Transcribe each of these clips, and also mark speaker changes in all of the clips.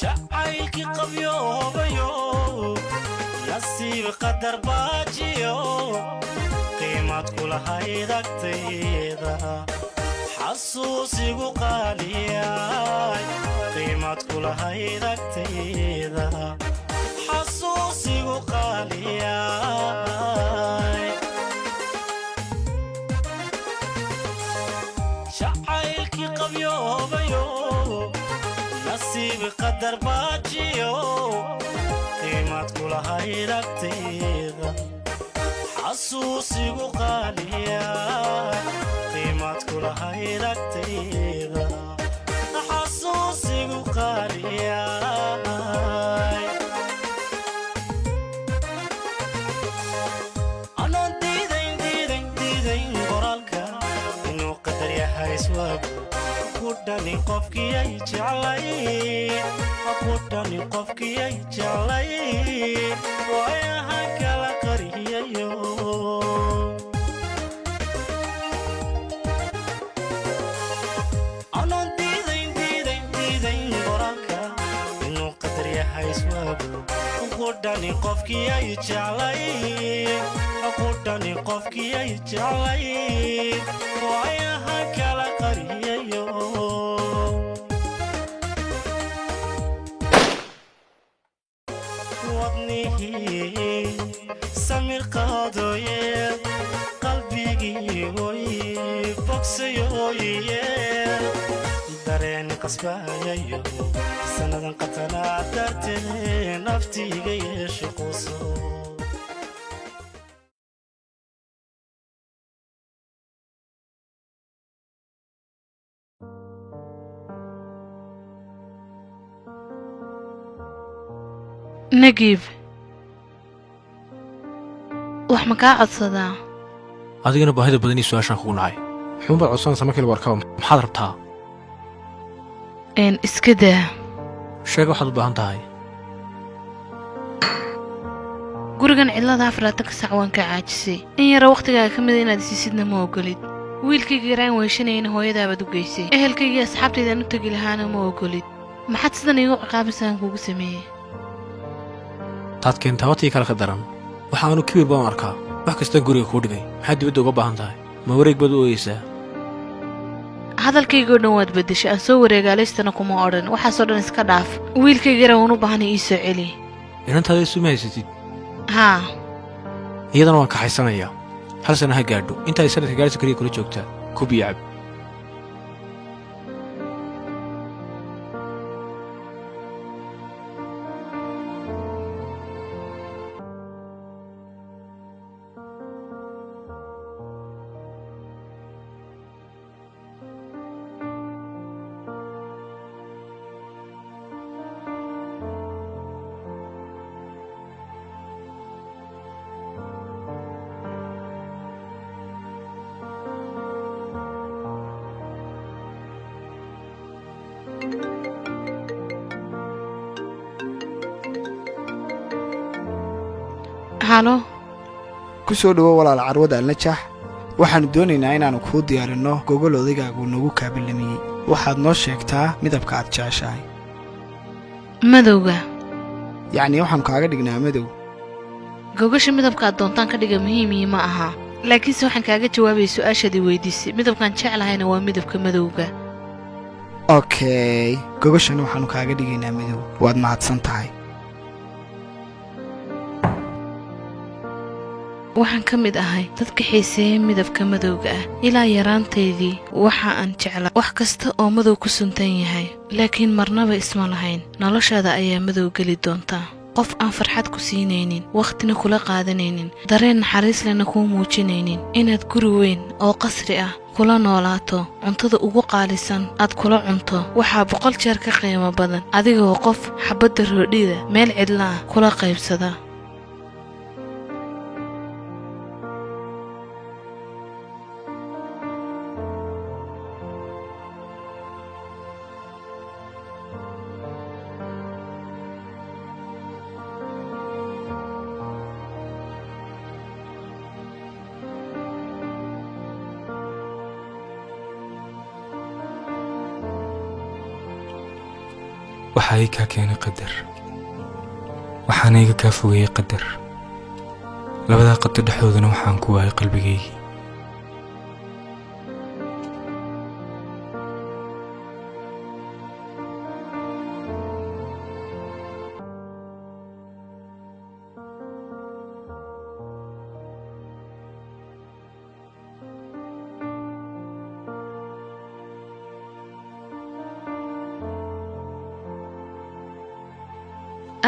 Speaker 1: Jacaylkii qabyoobayo, nasiib qadar baajiyo, qiimad kulahayd agtayda, xasuusigu qaaliyay. Qiimad kulahayd agtayda, xasuusigu qaaliyay. Jacaylkii qabyoobayo, nasiib qadar baajiyo, qiimad kulahayd agtayda, xasuusigu qaaliya. Qiimad kulahayd agtayda, xasuusigu qaaliyay. Anoon diidayn, diidayn, diidayn qoraalka inuu qadar yahay iswaagu ku dhani qofkiyay jeclay, ku dhani qofkiyay jeclay, waayahan kala qariyayo. Anoon diidayn, diidayn, diidayn qoraalka inuu qadar yahay iswaagu ku dhani qofkiyay jeclay, ku dhani qofkiyay jeclay, waayahan kala qariyayo. Wadnihii samir qaadoye, qalbigii oy bogsayoye, dareen qasbayayo, sannadan qatanaa dartee naftiiga yeesho quso.
Speaker 2: Nagiib, wax ma kaa codsadaa?
Speaker 3: Adigana baahida badan iyo su-aashaan kugu nacay. Muxuunbaad codsanaysaa markii lagu arkaba? Maxaad rabtaa?
Speaker 2: Een iska daa.
Speaker 3: Sheega waxaad u baahan tahay.
Speaker 2: Gurigan cidlada 24-ka sac waan ka caajisay. In yara wakhtigaaga ka mida inaad isiisidna ma ogolid. Wiilkayga yaraan weeshanayana hooyadaabaad u geysay. Ehelkaygii asxaabtaydaan u tegi lahaana ma ogolid. Maxaad sidan iigu ciqaabaysaan kuugu sameeyey?
Speaker 3: Taad keentaa watii kale ka daran. Waxaanu kibir baan arkaa. Wax kastaan guriga kuu dhigay, maxaad dibadda uga baahan tahay? Ma wareeg baad u ooyeysaa?
Speaker 2: Hadalkaygoo dhan waad beddeshay. Aan soo wareegaalaystana kuma odhan. Waxaasoo dhan iska dhaaf. Wiilkayga yaraan waan u baahanay, ii soo celi.
Speaker 3: Inantaada isuma haysatid?
Speaker 2: Haa.
Speaker 3: Iyadana waan kaxaysanayaa. Hal sana ha gaadho. Inta ay sanadka gaadhaysa kaliya kula joogtaa kubiyo cab.
Speaker 2: Halo.
Speaker 4: Ku soo dhowo walaal carwada Alnajax. Waxaannu doonaynaa inaannu kuu diyaarinno gogol odaygaagu nagu kaabilamiyey. Waxaad noo sheegtaa midabka aad jeceshahay.
Speaker 2: Madowga.
Speaker 4: Yacnii waxaannu kaaga dhignaa madow.
Speaker 2: Gogasha midabka aad doontaan ka dhiga muhiimii ma aha, laakiinse waxaan kaaga jawaabaya su-aashaadii weydiisay. Midabkaan jeclahayna waa midabka madowga.
Speaker 4: Okay, gogashana waxaannu kaaga dhigaynaa madow. Waad mahadsan tahay.
Speaker 2: Waxaan ka mid ahay dadka xiiseeya midabka madowga ah. Ilaa yaraantaydii waxa aan jeclaa wax kasta oo madow ku suntan yahay, laakiin marnaba isma lahayn noloshaada ayaa madow geli doontaa. Qof aan farxad ku siinaynin, wakhtina kula qaadanaynin, dareen naxariis lehna kuu muujinaynin, inaad guri weyn oo qasri ah kula noolaato, cuntada ugu qaalisan aad kula cunto, waxaa 100 jeer ka qiimo badan adigoo qof xabbadda roodhida meel cidla ah kula qaybsada.
Speaker 5: Waxaa ii kaa keenay qadar, waxaana iga kaa fogeeyey qadar. Labadaa qadar dhexdoodana waxaan ku waayay qalbigaygii.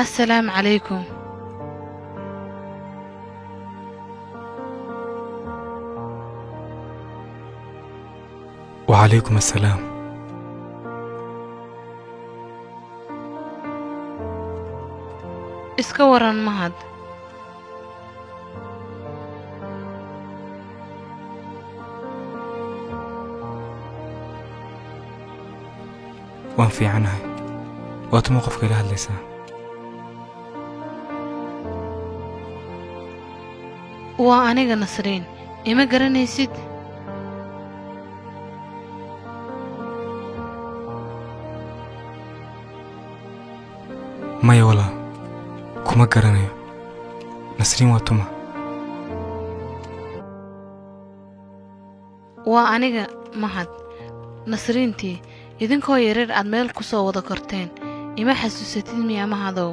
Speaker 2: Assalaamu calaykum.
Speaker 5: Wacalaykum assalaam.
Speaker 2: Iska waran, Mahad?
Speaker 5: Waan fiicanahay. Waa tuma qofka ila hadlaysaa?
Speaker 2: Waa aniga Nasriin, ima garanaysid?
Speaker 5: Maya walaal, kuma garanayo. Nasriin waa tuma?
Speaker 2: Waa aniga, Mahad, Nasriintii idinkoo yareer aad meel ku soo wada korteen. Ima xasuusatid miya, Mahadow?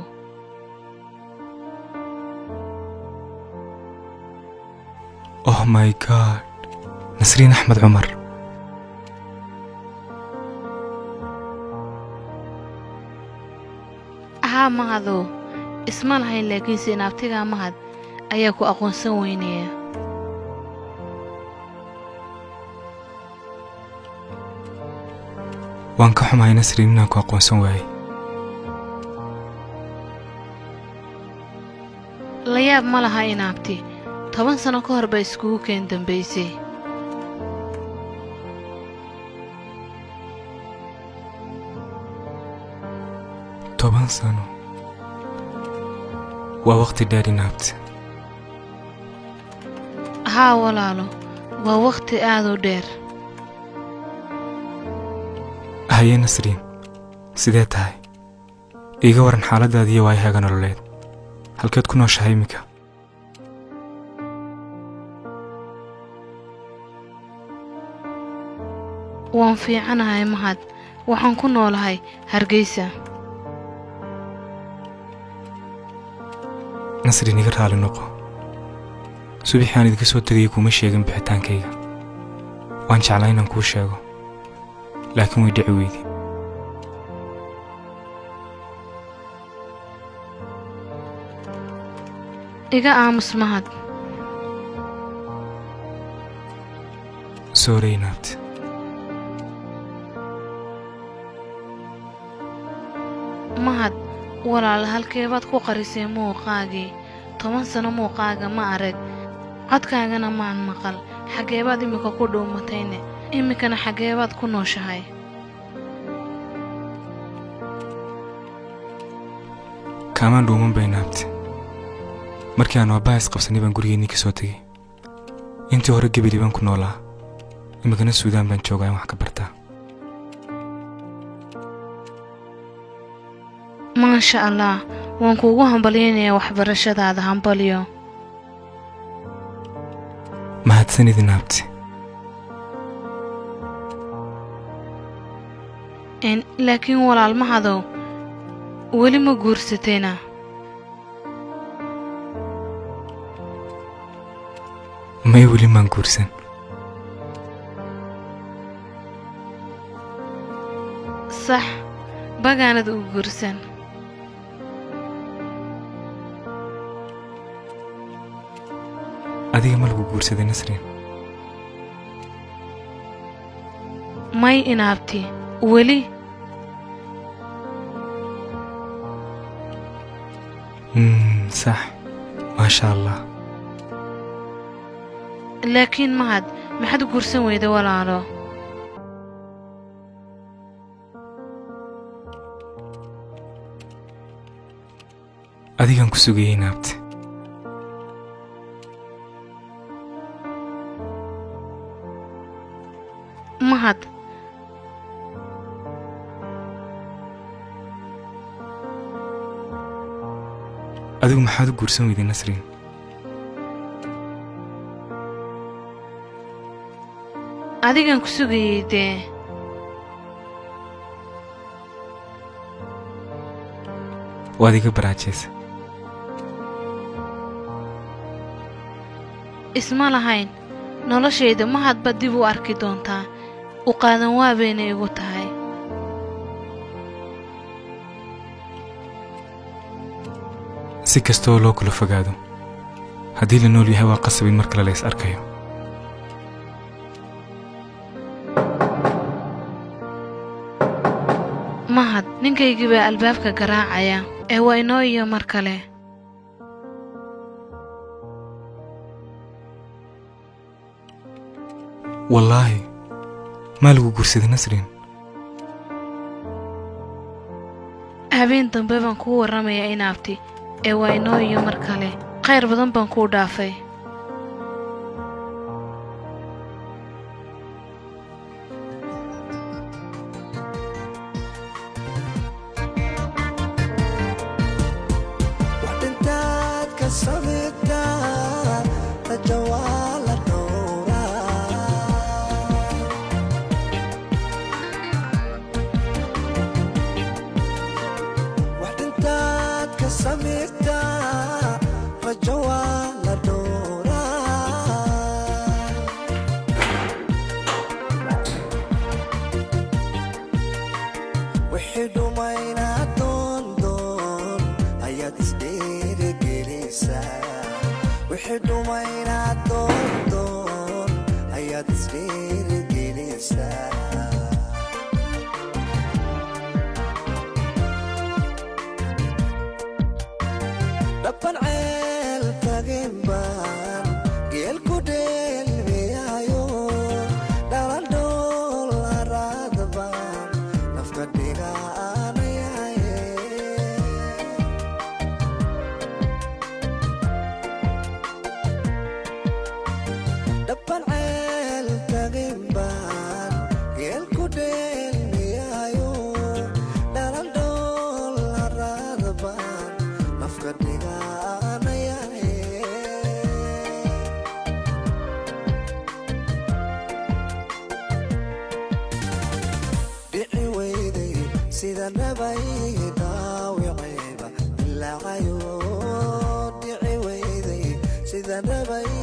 Speaker 5: Oh my God, Nasriin Axmed Cumar!
Speaker 2: Haa Mahadow, isma lahayn, laakiinse inaabtigaa Mahad ayaa ku aqoonsan weynaya.
Speaker 5: Waan ka xumahay Nasriin inaan ku aqoonsan waayey.
Speaker 2: La yaab ma laha inaabti, 10 sano ka hor baa iskugu keen dambaysay.
Speaker 5: 10 sano waa waqti dheer, inaabti.
Speaker 2: Haa walaalo, waa wakhti aad u dheer.
Speaker 5: Haye Nasriin, sidee tahay? Iiga waran xaaladaada iyo waayahaaga nololeed. Halkeed ku nooshahay iminka?
Speaker 2: Waan fiicanahay Mahad, waxaan ku noolahay Hargeysa.
Speaker 5: Nasriin, iga raali noqo. Subaxii aan idinka soo tegayay kuma sheegin bixitaankayga. Waan jeclaa inaan kuu sheego, laakiin way dhici weyday.
Speaker 2: Iga aamus, Mahad.
Speaker 5: Sorry, inaabti.
Speaker 2: Mahad walaal, halkeebaad ku qarisay muuqaagii? 10 sano muuqaaga ma arag, codkaagana maan maqal. Xaggeebaad iminka ku dhuumatayne? Iminkana xaggeebaad ku nooshahay?
Speaker 5: Kaamaan dhuuman bay, inaabti. Markii aan aabbaha isqabsanay baan gurigeennii ka soo tegey. Intii hore Gebeli baan ku noolaa, iminkana Suudaan baan joogaa in wax ka bartaa.
Speaker 2: Maasha Allah, waan kuugu hambalyaynayaa waxbarashadaada. Hambalyo.
Speaker 5: Mahadsanid, inaabti.
Speaker 2: Laakiin walaal Mahadow, weli ma guursatayna?
Speaker 5: May, weli maan guursan.
Speaker 2: Sax, bagaanad u guursan.
Speaker 5: Adiga ma lagu guursaday, Nasriin?
Speaker 2: May inaabti, weli.
Speaker 5: Sax, maasha Allah.
Speaker 2: Laakiin Mahad, maxaad u guursan weyda, walaalo?
Speaker 5: Adigaan ku sugayey, inaabti.
Speaker 2: Mahad.
Speaker 5: Adigu maxaad u guursan weyday, Nasriin?
Speaker 2: Adigan ku sugayay dee.
Speaker 5: Waad iga baraajaysa.
Speaker 2: Isma lahayn noloshayda ma hadba dib u arki doontaa. U qaadan waabayna igu tahay.
Speaker 5: Si kasta oo loo kala fogaado, haddii la nool yahay, waa qasab in mar kale la is arkayo.
Speaker 2: Mahad, ninkaygii baa albaabka garaacaya ee waa inoo iyo mar kale.
Speaker 5: Wallaahi, maa lagu guursaday, Nasriin?
Speaker 2: Habeen dambe baan kuu warramayaa, inaabti, ee waa inoo iyo mar kale. Khayr badan baan kuu dhaafay.
Speaker 6: Wax dhintaad ka samirtaa, rajo waa la dhowraa. Wax dhintaad ka samirtaa, rajo waa la dhowraa. Wixii dhumayna doondoon ayaad isdheerigelaysaa. Wixii dhumayna doondoon ayaad isdheerigelaysaa. Dhaban ceel tagin baan geel ku dheelmiyaayo, dhalandhool haraad baan nafka dhigaanayaye. Dhaban ceel tagin baan geel ku dheelmiyaayo, dhalandhool haraad baan nafka dhigaanayaye. Dhici weyday sida nabay, dhaawicayba dilaacayo. Dhici weyday sida nabay.